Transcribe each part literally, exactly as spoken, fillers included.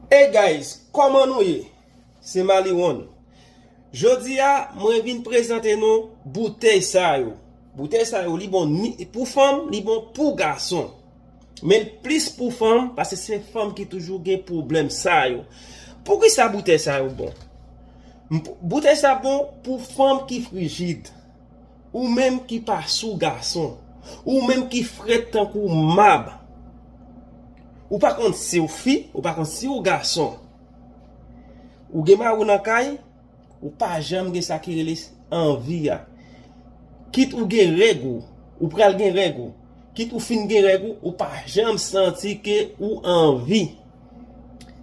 Hey guys, kòman nou ye? Se Maliwon. Jodi a, mwen vin prezante nou boutèy sa yo. Boutèy sa yo, li bon ni pou fanm, li bon pou gason. Men l plis pou fanm, paske se fanm ki toujou gen pwoblèm sa yo. Poukisa boutèy sa yo bon? M- Boutèy sa bon pou fanm ki frijid. Ou menm ki pa sou gason. Ou menm ki frèt tankou mab. Ou pa konn si w fi, ou pa konn si w gason. Ou gen mari w nan kay, ou pa janm gen sa ki rele anvi a. Kit ou gen règ ou, ou pral gen règ ou. Kit ou fin gen règ ou, ou pa janm santi ke ou anvi.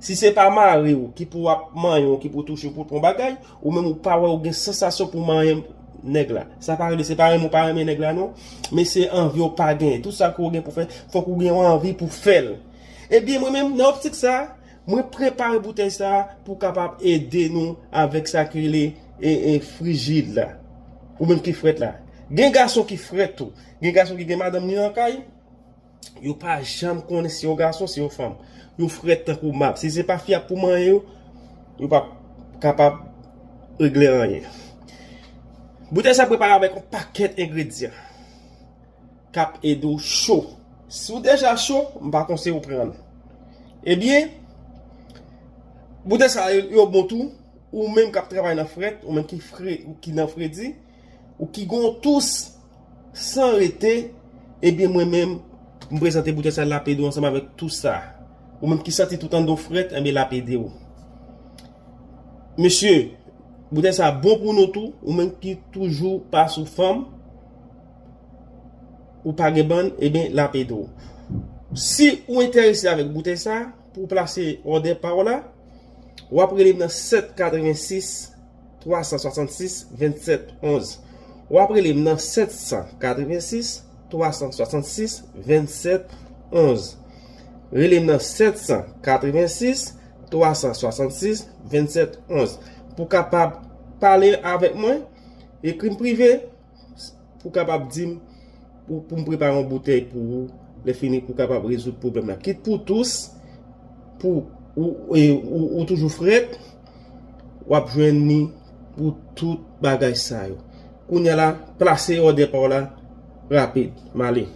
Si se pa mari w ki pou ap manyen w, ki pou touche w, pou pran bagay, ou menm ou pa wè ou gen sansasyon pou manyen nèg la. Sa pa rele, se pa renmen ou pa renmen nèg la non, men se anvi ou pa gen. Tout sa ke ou gen pou fè, fòk ou gen yon anvi pou fè l. Ebyen mwen menm nan optik sa, mwen prepare boutèy sa pou kapab ede nou avèk sa ki rele e, e, frijid la. Ou menm ki frèt la. Gen gason ki frèt tou. Gen gason ki gen madanm ni nan kay, yo pa janm konnen si yo gason, si yo fanm. Yo frèt tankou mab. Si se pa fi ap pou manyen yo, yo pa kapab regle anyen. Boutèy sa prepare avèk yon pakèt engredyan k ap ede w cho. Si w deja cho, m pa konseye w pran l. Ebyen, boutèy sa yo, yo bon tou, ou menm k ap travay nan frèt, ou menm ki fre, ou ki nan fredi, ou ki gon tous san rete, ebyen mwen menm, m prezante boutèy sa l ap ede w ansanm avèk tous sa. Ou menm ki santi tout anndan w frèt, ebyen l ap ede w. Mesye, boutèy sa bon pou nou tou, ou menm ki toujou pa sou fanm, ou pa gen bann, ebyen l ap ede w. Si ou enterese avèk boutèy sa, pou w plase òdè pa w la, w ap rele m nan sèt katrevensis twa san swasannsis vennsèt onz. W ap rele m nan sèt san katrevensis twa san swasannsis vennsèt onz. Rele m nan sèt san katrevensis twa san swasannsis vennsèt onz. Pou kapab pale avèk mwen, ekri m prive, pou kapab di m, pou, pou m prepare yon boutèy pou ou, lè fini pou kapab rezoud pwoblèm la. Kit pou tous, pou ou, e, ou, ou toujou frèt, w ap jwenn li pou tout bagay sa yo. Kounye a la, plase òdè pa w la rapid. M ale.